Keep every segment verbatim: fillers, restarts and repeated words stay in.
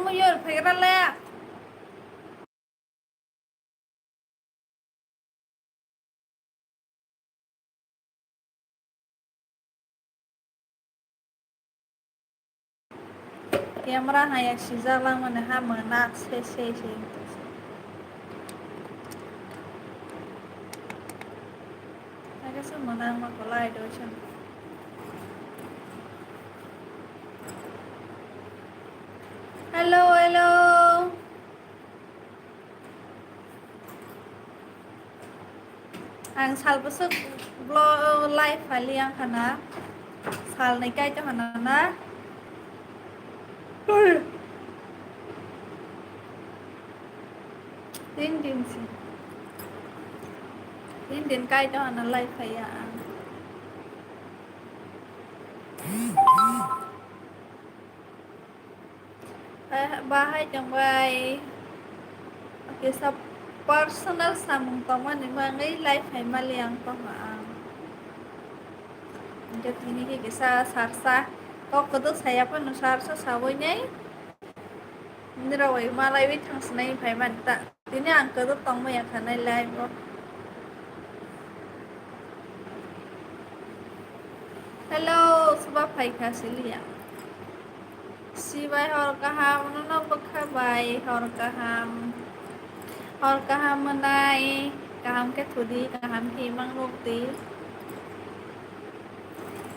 Yor phaikra le. Camera hai ya sijak langmani ha mwnakse se se. Nake se mwnakma kwlai do se. Hello, hello. Ang sal bwswk vlog live phali ang khana. Sal nai kai to hana na. Tin din si. Tin din kai to hana live phai ya ang. Eh, bahai tongbai. Kisa personal samung tongmani bagwi live hai mali ang tongma ang. Hingke tini ke kisa sarsa kok kwdwk saya phano sarsa sawi nai. Nirok bai malaiwi thangsinai phai mani ta. Tini ang kwdwk tongma ya khanai live o. Hello, suba phaikha siliya. Sibai hor kaham, nono bwkha bai hor kaham. Hor kaham mwnai, kaham khe thudi, kaham khe imang rok di.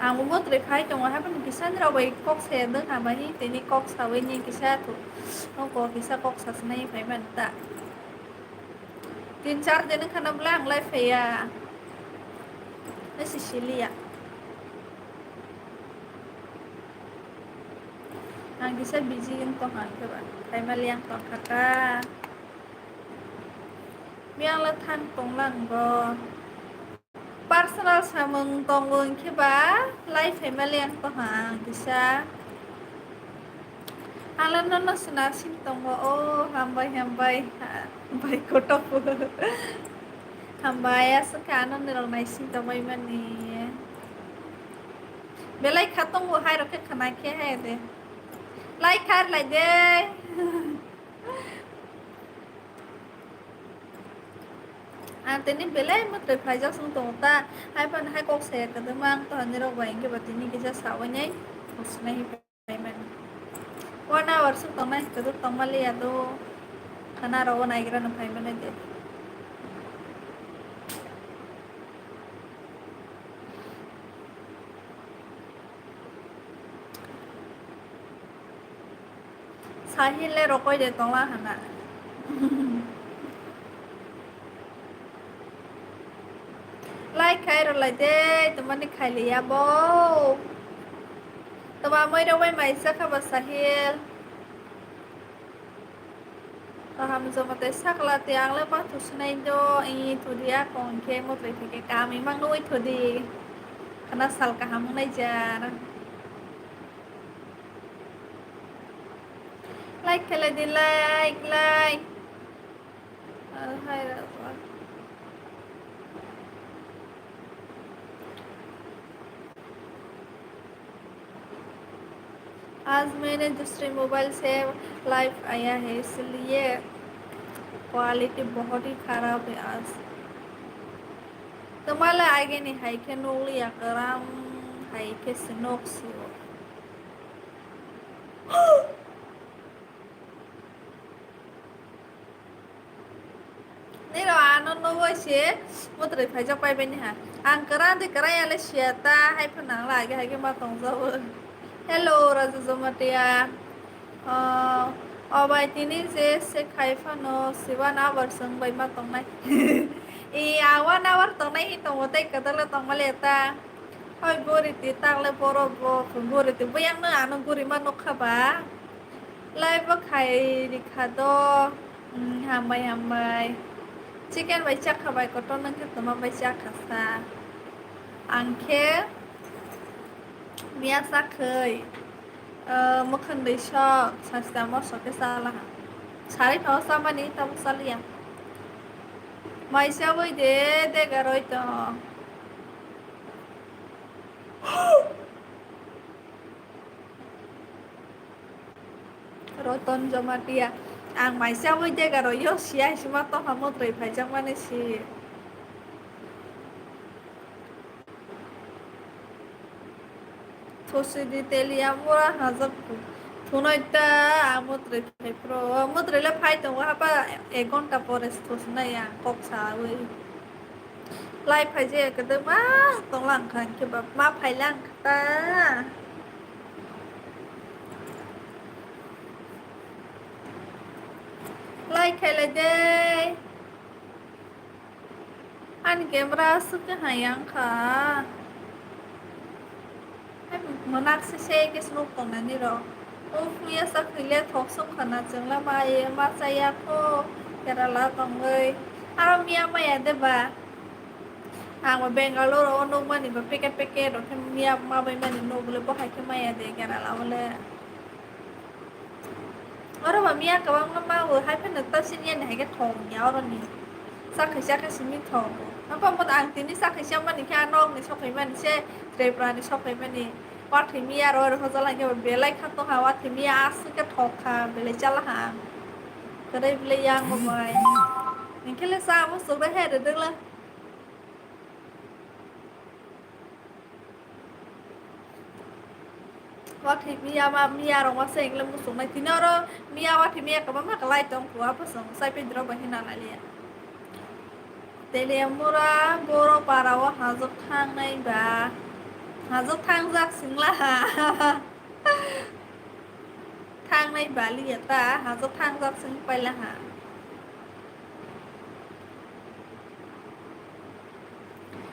Ang bo mwtrwi phai tongo, haphano kisa nirok bai kok saya dwng ha bai, tini kok sawi ni kisa thu, nokho kisa kok sasinai phai mani ta. Tin char din wngkha na bwle ang lai phaiya. Nasi siliya. Ang kisa busy wng tongkha ang khe ba. Phaima liya ang tongkha ta. Miyang la thang tonglang bo. Personal samung tongo hwnkhe ba lai phaima liya ang tongkha ang kisa. Hala nono sina sing tongo, o hambai, hambai, hambai kotok. Hambai, aswk khe ano nirok naising tongbai mani. Belai kha tongo, hai rok khe khna khe hai de. Lai khar lai de. Ang tini belai mwtai phaijak song tongo ta, hai phano hai kok saya kwdwma ang toha nirok bai hwnkhe ba tini kisa sawi nai, sinai. One hour swk tongnai, kwdwk tongma liya do. Khana rogo naigra no phaimani de. Sahil le rokoi de tongla hana. Like khai rw lai de, tongmani khai liya bo. Toma moi rw bai mai sa kha ba Sahil. Kaham jomo tei sakla tei ang le ma thusinai do, i thudi a kong khe mwtai thike kam imang nugui thudi. Khana sal kaham wngnai jar. Like khe lai di, like, like. Hai rw. आज मैंने दूसरे मोबाइल से लाइव आया है, इसलिए क्वालिटी बहुत ही खराब है आज। Tongmale agini hai khe nukliya kwram hai khe se nok sio. Nirok ano nugui se mwtai phaijak pai bini ha. Ang kwran de kwran ya le siya ta, hai phano ang la age hai khe ma tongjago. Hello, Raju Jamatia. Oh, o bai tini je se khai phano siba na abar swng bai ma tongnai. I, a one hour tongnai hi tongo tei kwtal le tongma le ta. Hoi gori ti tak le borok bo gori ti buyang no ano gori ma nukha ba. Live bo khai rikha do. Hmm, hambai, hambai. Chicken bai chakha bai, kotor nang khe toma bai chakha sa. Ang khe miya chakhwi, ah, mwkhwndwi sok, sasta moso khe chalaha. Sari phano chamani, tabuk chaliya. Mai chabwi de, degaroi tong. Roton Jamatia. Ang maisa ui dega ro yo siya sima tongha motoi phaijak mani si. Thosidi telia mura hajak thunai ta ang motoi phai pro. Motoi le phai tongo hapa ek ghonta pore thosnai ang kok sa ui. Lai phai je kedema tonglang khan ke ba ma phai lang ta. Like khailai de. Ani camera aswk khe hayang kha. Hai mwnak se se khe snuk tongnani rok. O puya sak hwile thok song khana chwngla ma ye ma chaya kho Kerala tongwi. Aro miya maya de ba. Ang bo Bangalore o nukmani ba peke peke rok khe miya ma bai mani nuk le bo hai khe maya de Kerala o le. Oro ba miya kwbangma ma bo hai phano ta sini ani hai khe thong ya oro ni. Sa khaisa khe simi thong. Apa mo ang tini sa khaisa mani khe a nok ni sokhai mani se Tripura ni sokhai mani. Wathwi miya ro ro hojal hai khe belai kha tong ha wathwi miya aswk khe thok kha belai chala ha. Kwrwi belai yang bo bai. Hingkhe le sa mo sok da he de dwla. Wathwi miya ma miya rok ma se engle muchungnai tini oro miya wathwi miya kwbangma kwlai tong kho aphasong sai pedrok bai hina naliya. Telemura boro para o hajok thangnai ba hajok thangjak singla ha. Thangnai baliya ta hajok thangjak sing paila ha.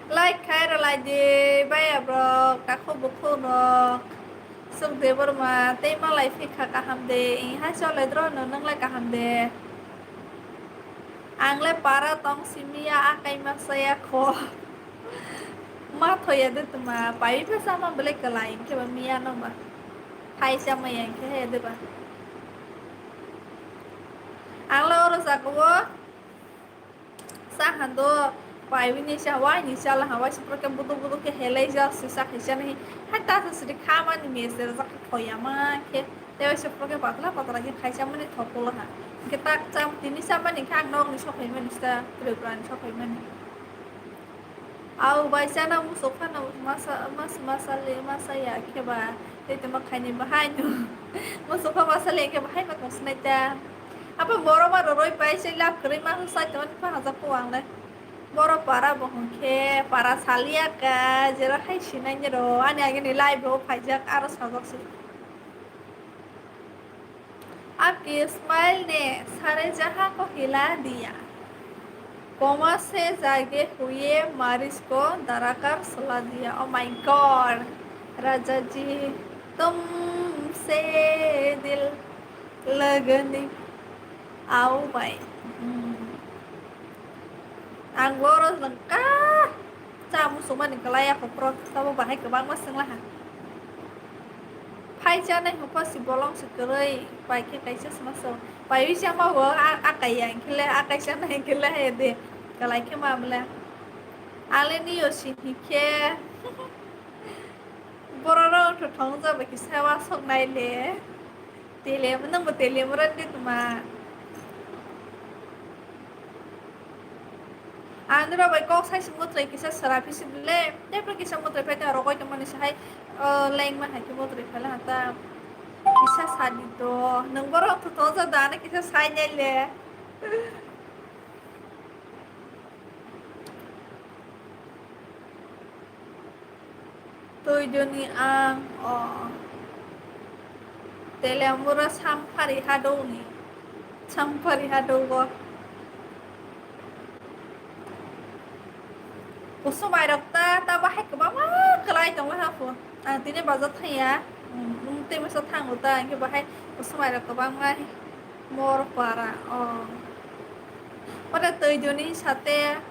Like khai rwlai di baya bro, kakhu bukhu no. Suk de borma tei malai phikha kaham de, ing hai chole dro no nang lai kaham de. Ang le para tong simi ya akai ma saya kho. Ma thoya de tuma, pai pha sama bele kalai ke ba miya no ba. Thai sama yang ke he de ba. Ang le oro jago. Sa hando, pai bini sa wai ni sala ha wai sipro ke budu budu ke helai ja si sa khai sa nahi. Hai ta sa sidi kha mani meser ja kha khoya ma khe. Te wai sipro ke patla patla ke khai sa mani thokol ha. Ke tak cham tini sa mani kha nok ni sokhai mani sa Tripura ni sokhai mani. Au bai sa na musuk pha na masa mas masa le masa ya khe ba. Te te ma khai ni bahai no. Musuk pha masa le khe bahai ma kong sinai ta. Apa borok ma roroi pai se lab kwrwi ma sai tong pha hajak ko ang le. Borok para bo hwnkhe para saliya ka jera hai sinai ni ro ani age ni live ro phaijak aro sajak se. आपके स्माइल ने सारे जहां को हिला दिया। कोमा से जागे हुए मारिस को दराकार सुला दिया। Oh my God, राजा जी तुमसे दिल लगने आओ भाई। Hmm. Ang boro lengka. Cha muchungmani kwlai ya kokro, tamo bahai kwbangma swngla ha. Phai chanai hwnkha si bolong se kwrwi, pai khe kaisa sma so. Paiwi chama bo a, a kaiya hwnkhe le, a kaisa nai hwnkhe le hai de. Kwlai khe ma bwle. Ale ni yo si hwnkhe. Borok rok wngthu thong jaba kisa wasok nai le. Tele, nwng bo tele mura de tuma. Ang nira bai kok sai se motrai kisa sara phisi bele, tei kisa motrai phai ta rogoi tongmani se hai, o, lengma hai khe motrai phala ta. Kisa sadi to, nwng borok to to ja da na kisa sai nai le. Twi duni ang o. Tele mura samphari hadongni. Samphari hadogo. Kusumai rok ta, ta bahai kwbangma kwlai tongma hapo. Ang tini bazar thangya. Nwng tei masa thango ta, hwnkhe bahai kusumai rok kwbangma mor para o. Ore twi duni sate.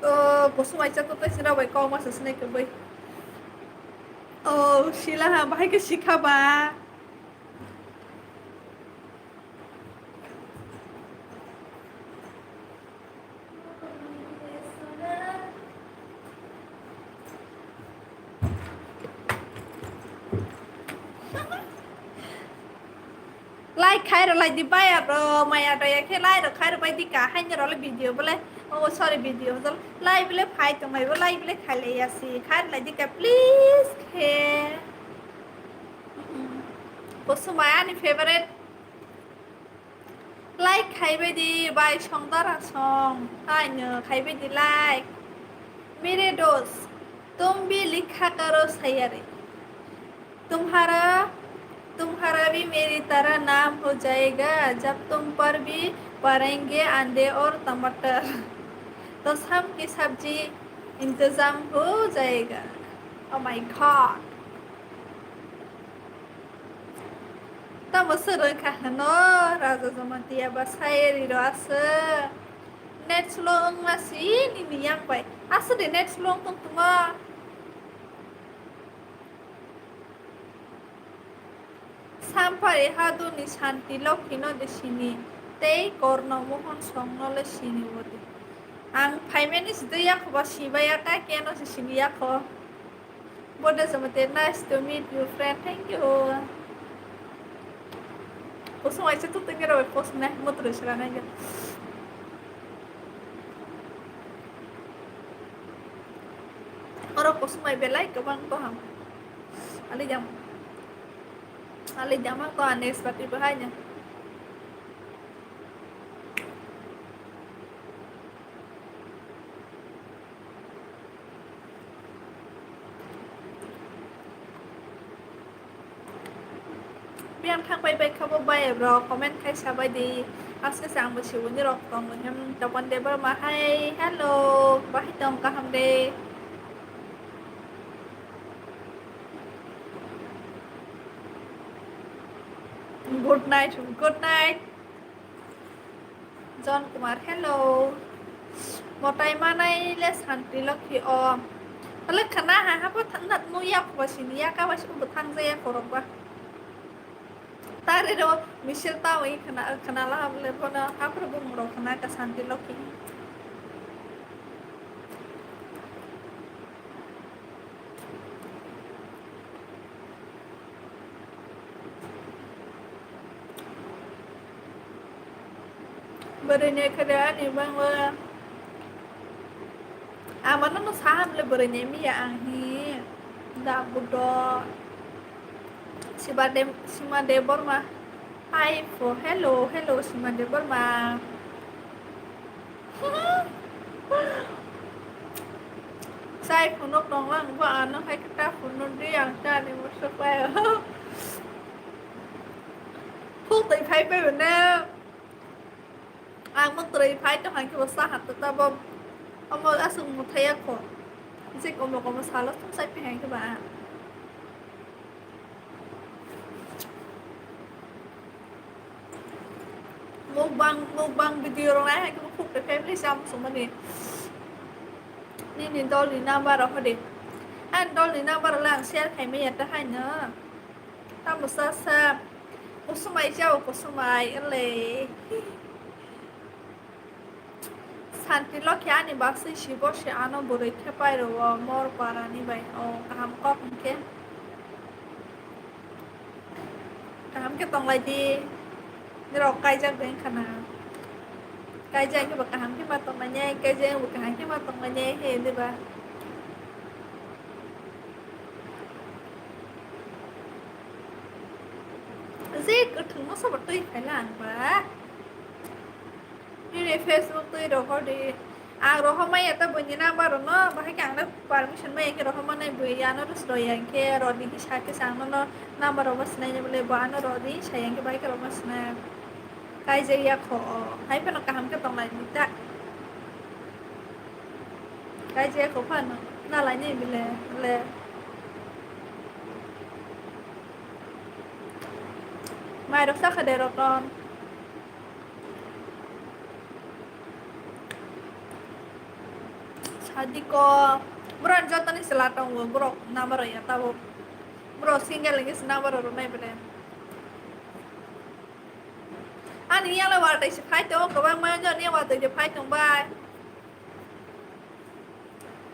O, kusumai cha to tei sira bai kok masa sinai kwbwi. O, sila ha, bahai khe sikha ba. Like khai rw lai di, baya bro, maya daya khe like rw khai rw bai di ka, haini rw le video bole, oh, sorry, video jol, like bole phai tong bai bo, like bole khai le ya si, khai rw lai di ka, please khe. Kusumai ani favorite. Like khai bai di, bai song dara song, haino khai bai di like. मेरे दोस्त, तुम भी लिखा करो शायरी। तुम्हारा, तुम्हारा भी मेरी तरह नाम हो जाएगा, जब तुम पर भी पड़ेंगे अंडे और टमाटर, तो शाम की सब्जी इंतजाम हो जाएगा। Oh my God. Tamo swrwng kha hwno, Raja Jamatia ba sayari rw aswk. Net slow wngma si nini yang bai. Aswk de net slow wng tong tongma. Sampari haduni Santi Lokhi no de sini, tei Korno Mohon Song no le sini bo de. Ang phaimani si de yakho ba sibaya, kai keno si sini yakho. Bodde Jamatia, nice to meet you, friend. Thank you. Kusum aisa tu tengera bai post na, mo tu sira na ya. Oro kusum ai belai kwbang to ham. Ali jam. Ali jama to anes pati bahai nya. Biyang thang pai pai kha bo bai bro, comment khai sa bai di. Aske se ang bo sibuni rok tongo hem, Tapan Debbarma, hi, hello, bahai tong kaham de? Good night, good night. John Kumar, hello. Motai manai le Santi Lokhi o. Tale khana ha ha pa thang nat nu ya ko sini ya ka ba si ko thang ja ya ko rok ba. Tare ro misil ta wi khana khana la ha le bono ha pro bung ro khana ka Santi Lokhi. Bwrwini khede ani bangla. Amano no saham le bwrwini miya ang hi. Da budo. Siba de, Sima Debbarma. Hi po. Hello, hello, Sima Debbarma. Chai phunuk tonglang bo ano hai khe ta phunuk di ang ta ni musuklai. Phuk twi phai bai ne. Ang muk twi phai to hai khe bo sa hat ta bo. Omo asuk muthai ya kho. Je komo komo salo tum sai pi hai khe ba. Mukbang, mukbang video rok nai hai khe bo khuk twi family sam sumani. Nini dol ni number rok hodi. Ani dol ni number rok le ang share khai manya ta hai no. Tamo sa sa. Kusumai chao kusumai le. Santi Lokhi ani baksa si bo se ano bwrwi khe pai rwo mor para ni bai. O kaham kok hwnkhe. Kaham khe tong lai di. Norok kaijak bai wngkha na. Kaijak khe bo kaham khe ma tong lai nai, kaijak bo kaham khe ma tong lai nai he diba. Je kwthwngno sobo twi phaila ang ba. Nini Facebook twi rohor di. Ang rohor maya ta buini number no, bahai khe ang na permission maya khe rohor manai bui ano rus roya khe rodi khe sa khe sa ang no number rohor sinai ni bole bo ano rodi saya khe bahai khe rohor sinai. Kaijak ya kho, hai phano kaham khe tong lai ni ta. Kaijak ya kho phano na lai ni bile le. Mai rok sa kha de roton. Sadiko, borok jotoni chwla tongo, borok number ya tabuk. Borok single hwnkhe se number rwnai bwle. Ani yala watwi se phai tongo, kwbangma joni watwi se phai tong bai.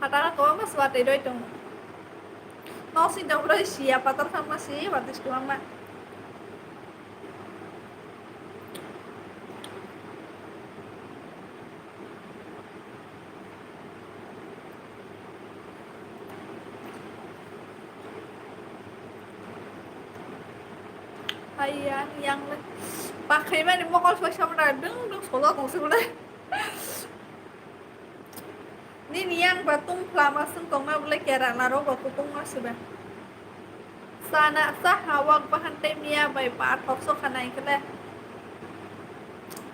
Phataro kwbangma se watwi rwi tongo. Nok sing tong rwi siya, phatar thangma se watwi se kwbangma. Yang, yang le. Pakhaimani mokol soi samra dung dung soja tongsi bole. Nini yang ba tung phlama sung tongma bole kera na ro ba kutung ma siba. Sana sa hawak bahan te miya bai pa thok so khana ikle.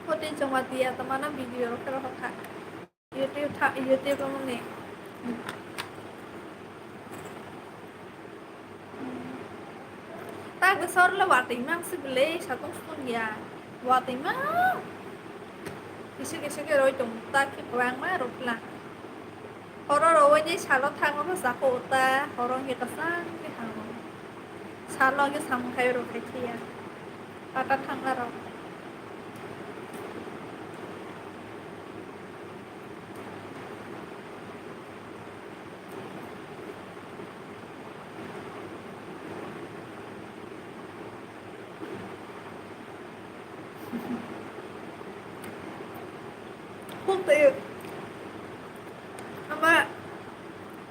Photo choma tiya tamana video ro khera hokha. YouTube tha, YouTube amo ni. Tak besar le watwi mang si bele satong spoon ya. Watwi mang. Kisi kisi ke roi tong tak ki kwang ma ro pla. Horo ro wai ni salo thang ma sa ko ta horo ke kasang ke thang. Salo ke sam khai ro khai ya. Pata thang ro. Khuk twi. Ama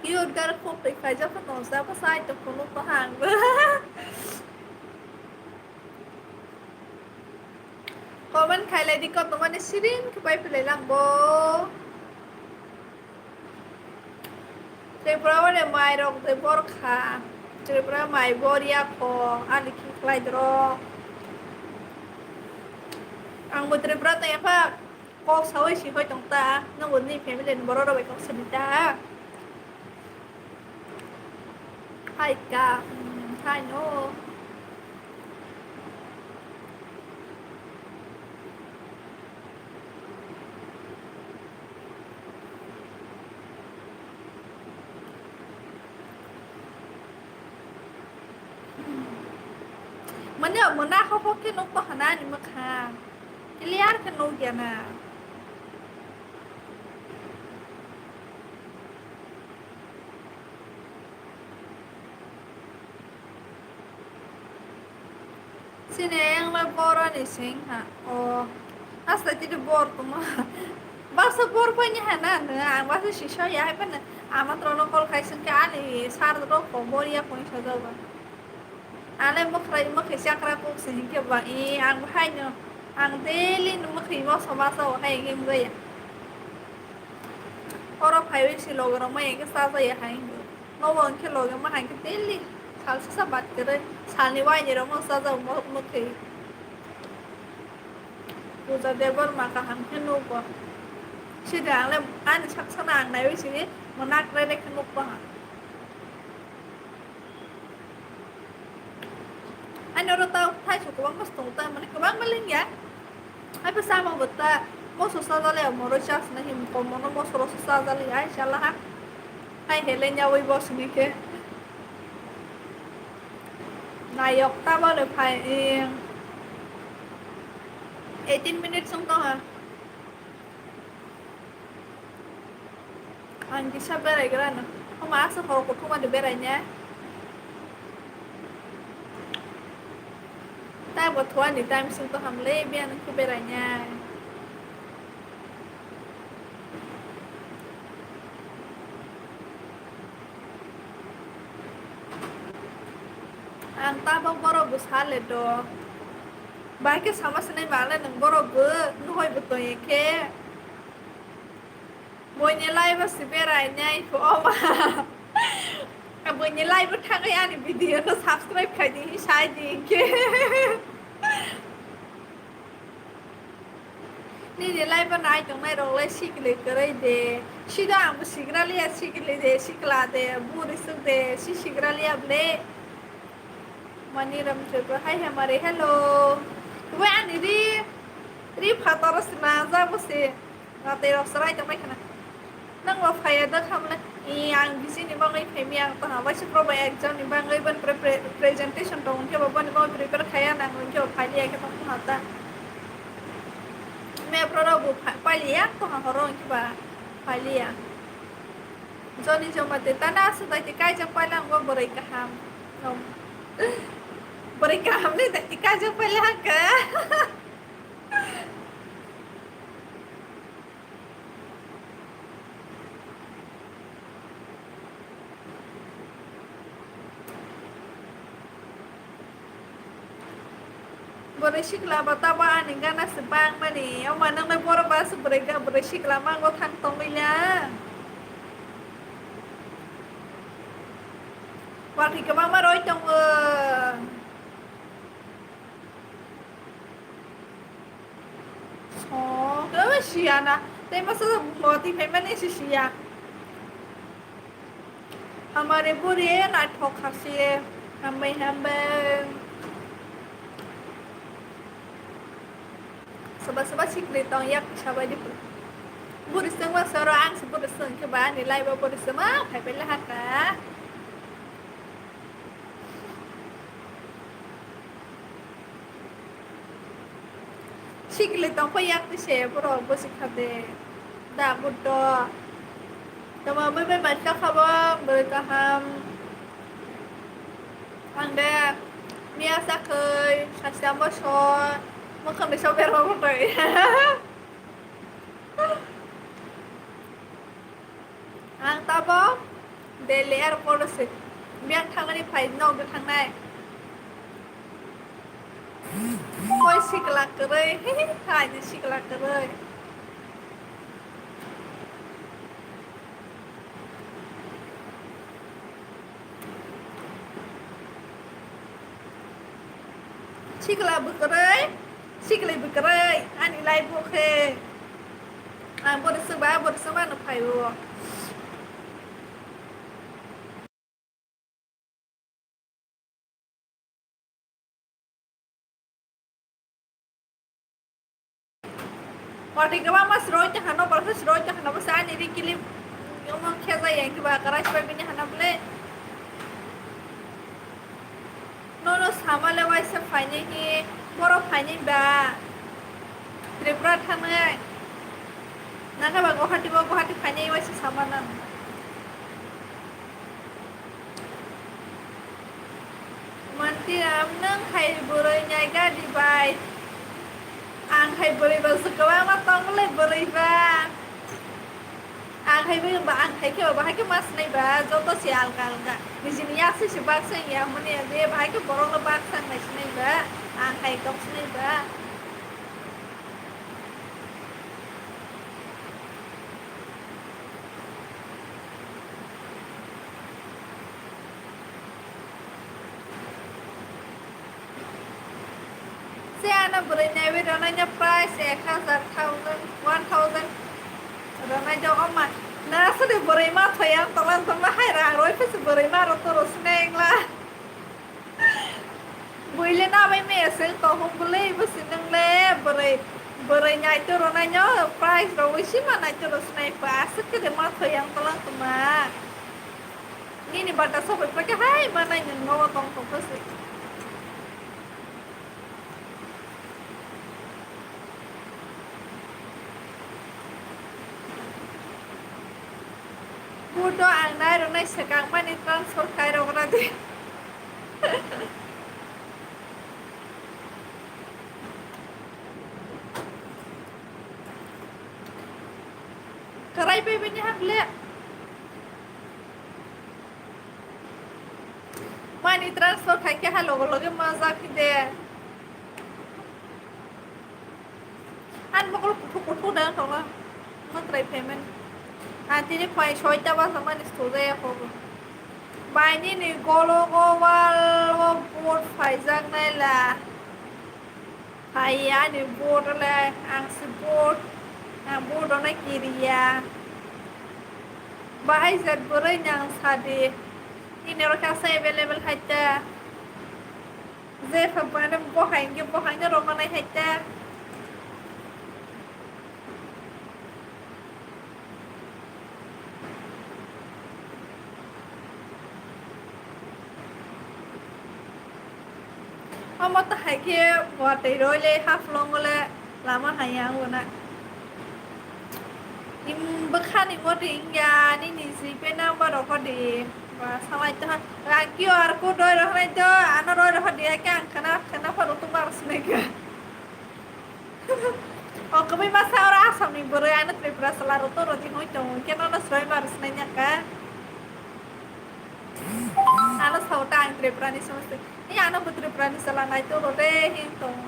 cute girl khuk twi khaijak khe tongsa bwsai tongphuru kaham. Comment khailai di kotomani siring khe pai philai lang bo. Tripura o le mai rok de bor kha. Tripura mai bor ya kho, ani khi khlai doro. Ang bo Tripura tong ya pha kok sawi si hoi tong ta, nang bo ni family ni borok rok bai kok sini ta. Hai ka, hmm, hai no. Mane mona hokok khe nukto hana ni mwkhang. Clear khe nukya na. Sini yang le bor ani sing ha. O. Asta tini bor tuma. Basa bor pai ni hana na. Ang basa sisa ya hai pana. Ama trono call khai sing ke ani sar ro ko bor ya koi sa jawa. Ale mokrai mokhe chakra kok se hinkhe ba, i, ang bahai no, ang daily no mokhe mo sama sa o hai hinkhe mjaya. Oro phaiwi si logo rok mai hinkhe chajaya hai hinkhe. Nobo hinkhe loge ma hai hinkhe daily sal sasa bat kwrwi salni waini rok mo chajak mo mokhe. Puja Debbarma kaham khe nugo. Sida ang le ani sak sana ang naiwi sini mo nak rere khe nukgo ha. Ani oro tao thaisu kwbangma se tongo ta, mane kwbangma lengya. Hai bo sama bo ta moso sajale moroi chasna him komono moso roso sajale ai chalaha. Hai helenya oi bosni khe. Nayok ta bole phai, eh, eighteen minutes wng tongha. Ang kisa berai gra no. Homa asa hor kuthuma de berai ne. Tai bo thua ni time sung to ham le bian ku berai ne. Ang tabok borok bo sa le do. Bai khe sama sinai ma le nwng borok bo nuhoi bo tong ye khe. Buini live o se berai nai kho oba. Buini live o thangwi ani video no subscribe khai di, sai di hinkhe. Nini live o nai tongnai rok lai sikli kwrwi de. Sida ang bo sigra liya, sikli de, sikla de, buri suk de, si sigra liya ble. Maniram Tripura, hai Hemari, hello. Wai ani ri, ri phataro se na ja bo se. Natwi rok chwrai tongbai khna. Nang bo phaiya da khamle. I ang busy ni bagwi phaimi ang tongha. Waisa proba exam ni bagwi ban pre-, pre-, presentation tong khe bo boni bagwi prepare khaya nang khe bo phailiya khe tong tongha ta. Me pro rok bo pha-, pailiya tongha horo khe ba phailiya. Joni joma te tana aswk dai te kaijak paila ang bo bwrwi kaham. Bwrwi kaham ni dai te kaijak paila ang khe. Bwrwi sikla ba tabo ani gana se bang mani. Omo nang nai borok ba se bwrwi ga bwrwi sikla mango thang tongwi la. Watwi kwbangma roi tongo. Oh, kwbangma siya na. Tei masa moti phaimani se siya. Hamari buri naithok khasi. Hambai hambai. Soba soba sikri tong yak sabai di. Buri sengma soro ang se buri seng khe ba ani lai ba buri sengma phaibai la haka. Sikli tongkha yak tise borok bwswk kha de. Da buddo. Tamo bai bai bai ta khabo bwrwi kaham. Ang de miya sakhai sasta bosor. Mokhang de sober ma bwtwi. Ang tabok Delhi airport o se biyang thangmani phai nok de thangnai. Koi sikla kwrwi, hai ni sikla kwrwi. Sikla bwkrwi, sikla bwkrwi, ani lai bo khe. Ang bono swngba, bono swngba no phai o. Watwi kwbangma sroi tongkha, nokbar khe sroi tongkha, nabo se ani ri clip omo khe jai ya, hwnkhe ba kwrai se bai bini hana bwle. Nono sama le waisa phainai hi, borok phainai ba Tripura thangnai. Nangkhe ba Guwahati bo, Guwahati phainai waisa sama nang. Manti am nwng hai bwrwi nai gari bai. Ang hai bwrwi ba kwbangma tong le bwrwi ba. Ang hai bwrwi ba ang hai khe ba bahai khe ma sinai ba joto se alga alga. Nijini yak se se bak sang ya mani be bahai khe borok no bak sang nai sinai ba. Ang hai kok sinai ba. Se ano bwrwi naiwi rwnaino price ek hazar, thousand, one thousand rwnai do oma. Nara sadi bwrwi ma thoi ang tolan tongma hai rang roi phe se bwrwi ma rw toro sinai wngla. Buile na bai me se tohum bwle bo se nwngle bwrwi, bwrwi nai toro naino price rw wi sima nai toro sinai pa aswk khe de ma thoi ang tolan tongma. Nini bata sobai pake hai manai nwng nogo tong tong khe se. Budo ang nai rwnai swkang mani transfer khai rok na di. Kwrai bai bini hamle. Mani transfer khai khe ha logo loge ma jak de. An mokol kuthuk kuthuk da tongla. Matrai payment. An tini phai soita basa mani sojaya hogo. Bai nini gologo wal o board phaijak naila. Hai ani board le ang si board, ang board ona kiriya. Bahai jat bwrwi nang sadi. Ini oro kasa available hai ta. Je pha bana bohai nge bohai nge romanai hai ta. Omo to hai khe watwi roi le Haflong o le lama hai ya wngna. Im bwkha ni motwi wngya nini G Pay number rok hodi. Ba salai to ha. Ang Q R code roi rok nai to ano roi rok hodi hai khe ang khana khana pharo to mar sinai kha. O kwbwi masa oro Assam ni bwrwi ano Tripura sala ro to roti hoi tongo khe nono swbai ma rwsnai nya kha. Ano sao ta ang Tripura ni somosto. Ano bo Tripura ni chwla nai to rode hin tong.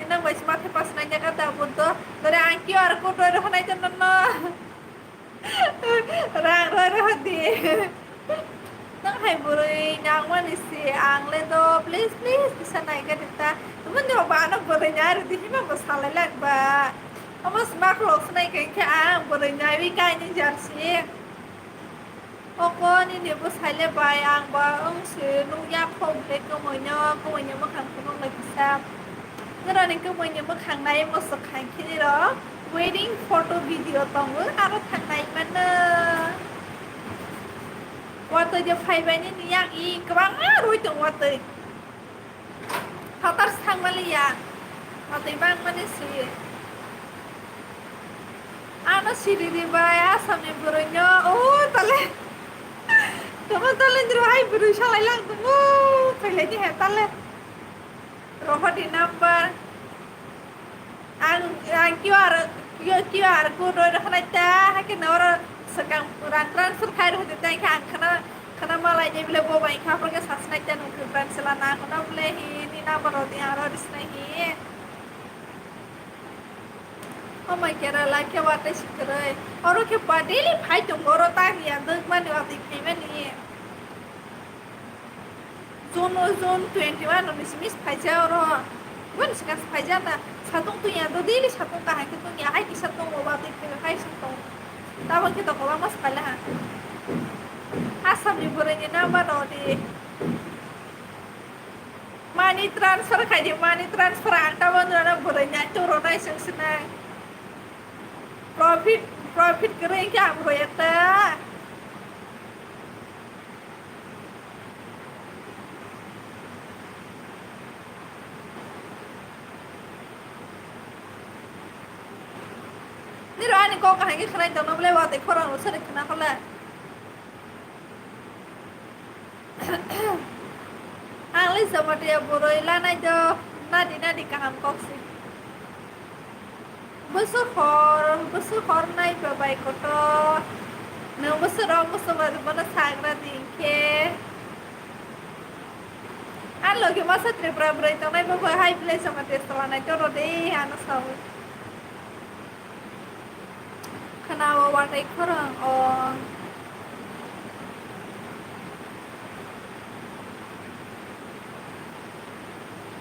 Nang bai sima the pas nai jaga da bo do. Dore ang Q R code roi roi nai to no no. Rang roi roi di. Nang hai bwrwi nang mani si ang le do please please kisa nai ga ta. Tumun do ba ano bwrwi nai rodi hima bo salai lak ba. Amo sima khulok sinai khe ang bwrwi nai wi kai ni jar si. Oko nini bwsai le bai ang ba wng se nukya kho bwle kwmwi no, kwmwi ni mwkhang phunuk lai kisa. Norok ni kwmwi ni mwkhang nai muchuk kha khe nirok wedding photo video tongo aro thang nai mano. Watwi je phai bai nini yang i kwbangma rwi tongo watwi. Phatar thangmani ya, watwi bangmani si. Ano siri di bai, Assam ni bwrwi no, o tale. Tamo tale ni hai bwrwi salai lang tamo, phailai ni hai tale. Rohor di number. Ang, ang Q R, Q R code roi rwkhanai ta, hakhe no oro swkang rang transfer khai rwkha di ta, hakhe ang khana, khana malai ni bile bo bai kha, phor khe sasnai ta nung khe brand sela na, khana bile hi ni number rodi aro risnai hi. Oh my Kerala khe watwi sikroi. Oro khe ba daily phai tongo, oro ta ya dwk mani watwi phaimani. June, June twenty one ni simi phaija oro. Boni swkang phaija ta. Satung tungya do daily satung kahai khe tungya. Hai kisa tongo ba twi khe hai satung. Tamo khe to kwbangma swkang ha. Assam ni bwrwi ni number rodi. Money transfer khai di, money transfer ang tamo nuna bwrwi ni to ro nai sung sinai. Profit, profit kwrwi khe ang roi ta. Niro ani kok kahai khe khwnai tongno bwlai watwi khorang rw sari khwna kholai. Ang le Jamatia bwrwi lanai do nadi nadi kaham kok si. Bwswk hor, bwswk hor nai ba bai kotor. Nwng bwswk rok bwswk rok bono sagra di hinkhe. A logi masa Tripura bwrwi tongnai bo bai hai village o ma test lanai to rode ano sawi. Khana o watwi khorang o.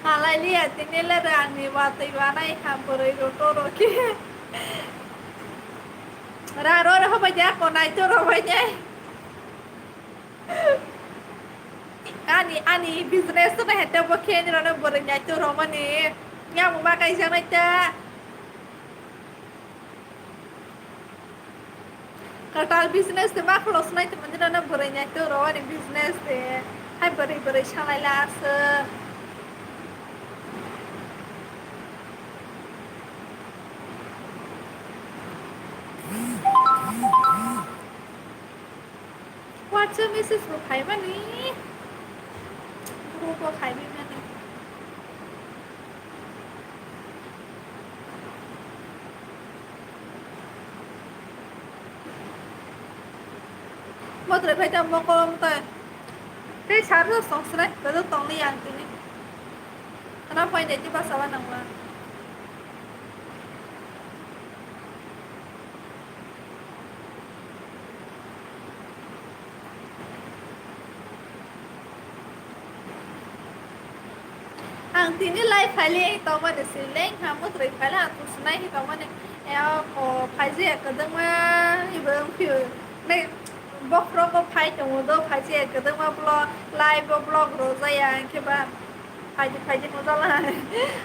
Halai liya tini le rangni watwi wanai ha bwrwi roto roki. Ra ro ro bai ja ko nai to ro bai ne. Ani, ani business to na hete bo khe ni rano bwrwi nyai to romani. Nya mo ma kai janai ta. Katal business te ma kholo sunai te mani rano bwrwi nyai to romani business te. Hai bwrwi bwrwi sanai la aswk. WhatsApp message bo khaimani. Group o khaimani. Motro phai ta mokolong tai. Tei sarjo songsre, bedo tongli yang tini. Ana phai de ti basa ba nangla. Ang tini lai phaili tongmani si leng ha mutrui phaila ang tusunai hi tongmani. Eo ko phaiji ya kwdwngma ibo wngphio. Nei bokhrogo phai tongo do phaiji ya kwdwngma vlog live o vlog rojaya hinkhe ba. Phaidi phaidi nujala.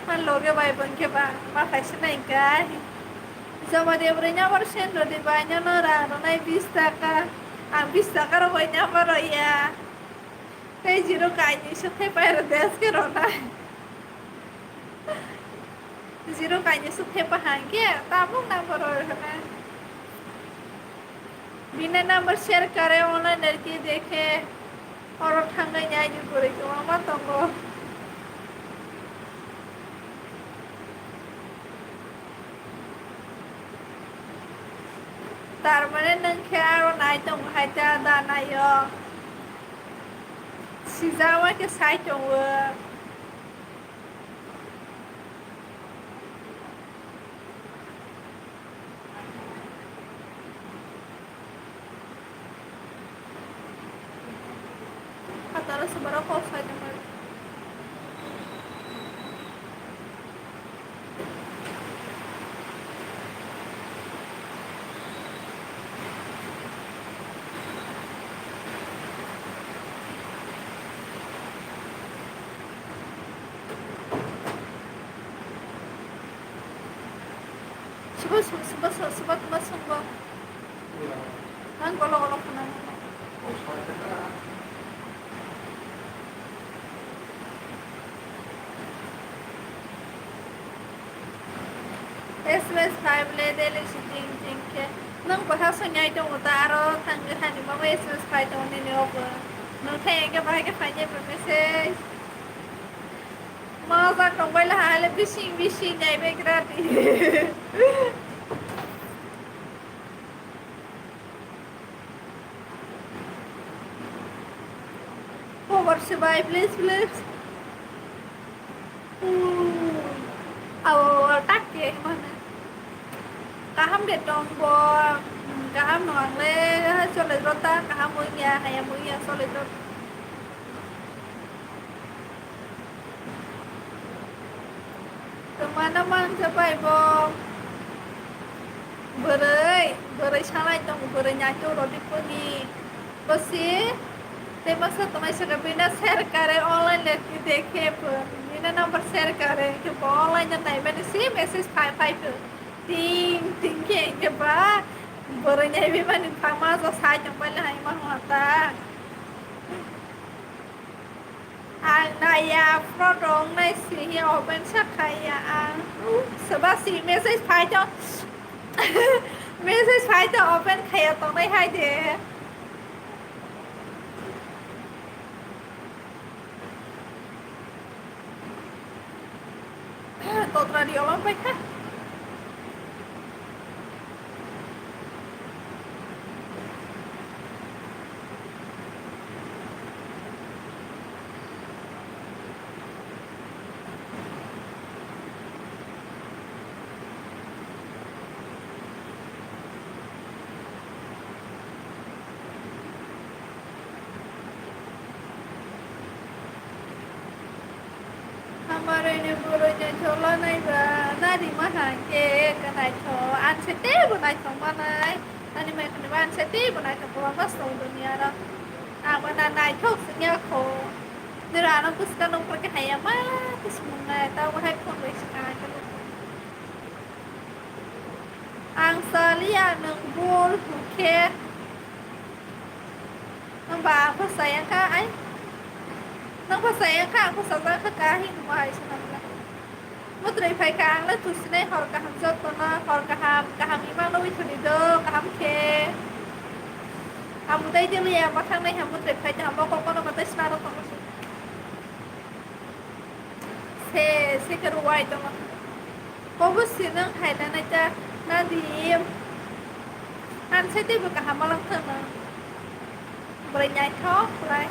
Ang loge bai bo hinkhe ba ma phaisa nai hinkha. Joma de bwrwi number send rwdi bai nono rang rwnai bis taka. Ang bis taka rok bai number rwya. Tei zero kainwi suk thai pai rwdi aske rwnai. Zero kainwi suk thai pa hangke tabuk number rw rwnai. Bina number share kare online ladki dekhe. Oro thangwi nai ni kwrwi kwbangma tongo. Tar mane nwng khe aro nai tongo hai ta da naio. Sijak ma khe sai tongo. Borok kok sai tongmani. Sibo, sibo, sibo, sibo, sibo, sibo. Ang golo golo khna. S M S phai bole daily si jing jing khe. Nwng bwsa swngnai tongo ta aro thangwi hani mabo S M S phai tongo nini obo. Nwng khe engke bahai khe phai nai bo message. Ma jak tong bai le hai le bising bising nai bai gra di. Khobor swbai, please, please. Hmm. Awo, tak ke, mana? Kaham de tong bo, hmm, kaham no ang le, ha, chole jota, kaham oi ya, hayam oi ya, chole jota. Twmano mangsa bai bo. Bwrwi, bwrwi salai tongo, bwrwi naitok rodi puni. Bosi, tei baksa tongnai saka bina share kare online le dekhe pun. Bina number share kare, ke bo online na naimani si message phai phai pun. Ting, ting ke, ke ba, bwrwi nai bimani phama jo sai tong bai le hai ma hota. Ang naiya, photo wngnai si hiya open sa khaiya ang. Soba si message phai to, message phai to open khaiya tongnai hai de. Totra di olam pai kha. Hamarwini bwrwini chola naiba nari ma hai khe kwnaitho, ang se teibo naithok manai. Ani mai khwnwi ba ang se teibo naithok kwbangma se tongo duniya ro. Ang bo na naithok se wngya kho. Nira ano bwskang nukbar khe haiya ma khe swmung nai, tamo hai phone bai swkang ang khe nukha. Ang saliya nwng bul hwnkhe. Hwnba ang bwsai wngkha ai. Nwng bwsai wngkha, ang bwsajak wngkha, kaham hwnba hai swnamjak. Mwtrwi phaikha, ang le thusinai hor kaham jotono, hor kaham, kaham ima nugwi thani do, kaham khe. Ang budai de liya, mwthang nai ha mwtrwi phai de ha, mokol kono mwtai sna rw tongo. Se, se khe rwai tongo. Obo se nwng hai da nai ta na di. Ang se teibo kaham ma lang thang na. Bwrwi naithok khlai.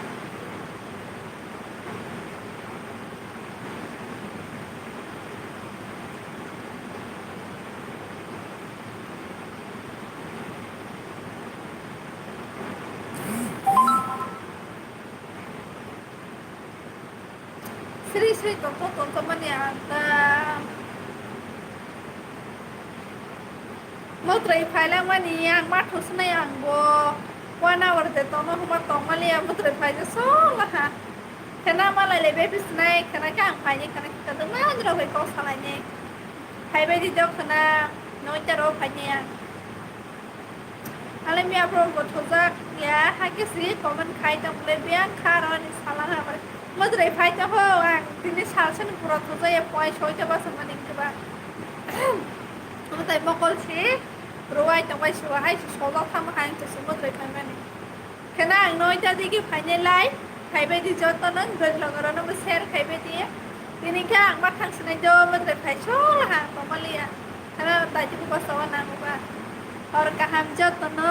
Sri sri tongthok tongthok mani ang ta. Mwtrwi phailangmani ang ma thusinai ang bo. One hour de tongno hwnba tongmaliya mwtrwi phaija solaha. Khena malai le bebi sinai khena khe ang phaini khena khe kadwma nirok bai kok salaini. Phaibai di jok khena noita ro phaini ang. Ale miya bro bo thojak ya, hakhe si comment khai tong le biyang kha ro ni sala ha bai. Mwtrwi phai tong ho, ang tini salsa ni pura thojak ya, poi soita basa mani khe ba. Mwtai mokol si rwai tong bai, si hai si sojak thang hai si mwtrwi phai mani. Khena ang noita digi phainai lai, phaibai di joto no, bwrwi logo rok no bo share khaibai di. Tini khe ang ma thang sinai do, mwtai phai so ha, tongmaliya. Khena dai tini kosto o nango ba. Hor kaham joto no,